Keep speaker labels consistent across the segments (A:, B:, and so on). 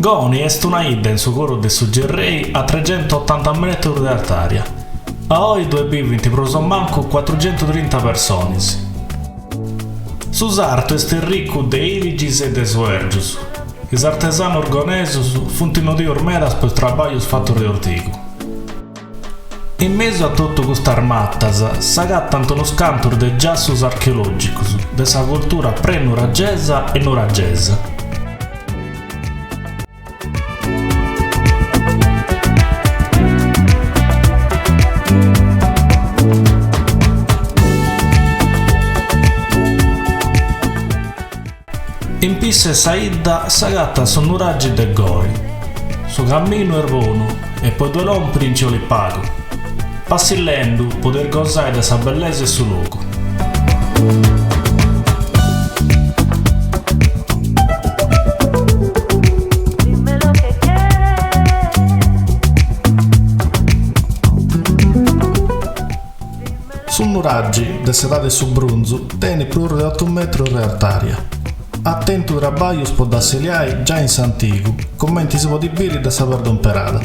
A: Goni est una 'idda in su coru de su Gerrei a tregentotanta metrus de artària. A oi ddue bivint prus o mancu cuatrugentutrinta personis. Su sartu est ricu de ìlixis e de suèrgius. Is artesanus gonesus funt nodius medas po is traballus fatus de ortigu. In mesu a totu custas matas s'agatant unus cantus de giassus archeològicus de sa cultura pre-nuragesa e nuragesa. In pissu 'e sa 'idda s'agatat su nuragi de Goi. Su camminu est bonu e po ddue lòmpiri nci 'olit pagu. Passillendu podeis gosai de sa bellesa 'e su logu. Su nuragi, de s'edadi 'e su brunzu, tenit prus de otu metrus de artària. At tentu traballus po dd'asseliai giai in s'antigu, cumenti si podit biri de sa perda umperada.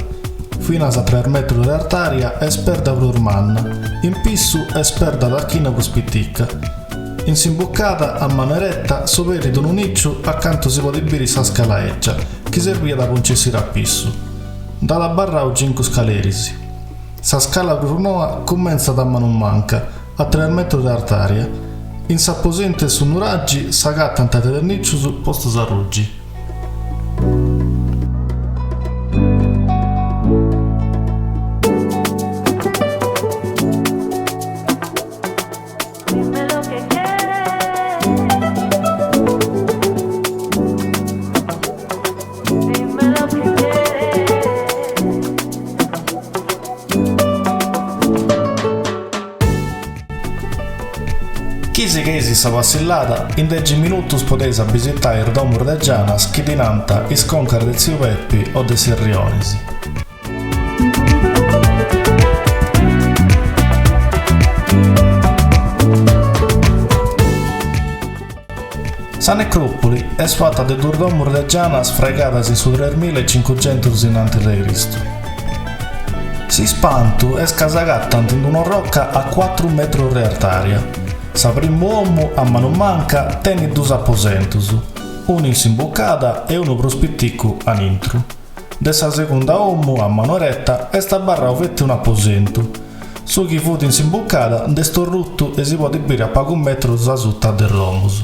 A: Finas a tres metrus de artària est perda prus manna, in pissu est perda tachina prus pitica. In s'imbucada, a manu 'ereta, s'oberit unu nìciu acantu si podit biri sa scala 'ècia, chi serbiat po nci essiri a pissu. Nd'at abarrau cincu scaleris. Sa scala prus noa cumentzat a manu manca, a tres metrus de artària. In s'aposentu 'e su nuragi s'agatant tres nìcius postus a rugi. Chi sigheis sa passillada, in dexi minutus podeis abisitai is domus de gianas chi ddi nant is concas de tziu Pepi o de is Sirrionis. Sa necròpoli est fata de duas domus de gianas fraigadas in su tresmilla e cincugentus innantis de Cristu. S'ispantu est ca s'agatant in un'orroca a cuatru metrus de artària. Sa primu 'omu, a manu manca, tenit dus aposentus, unu in s'imbucada e unu prus piticu anintru. De sa segunda 'omu, a manu 'ereta, est abarrau feti un'aposentu. Su chi fut in s'imbucada nd'est orrutu e si podit biri a pagu metrus asuta de is domus.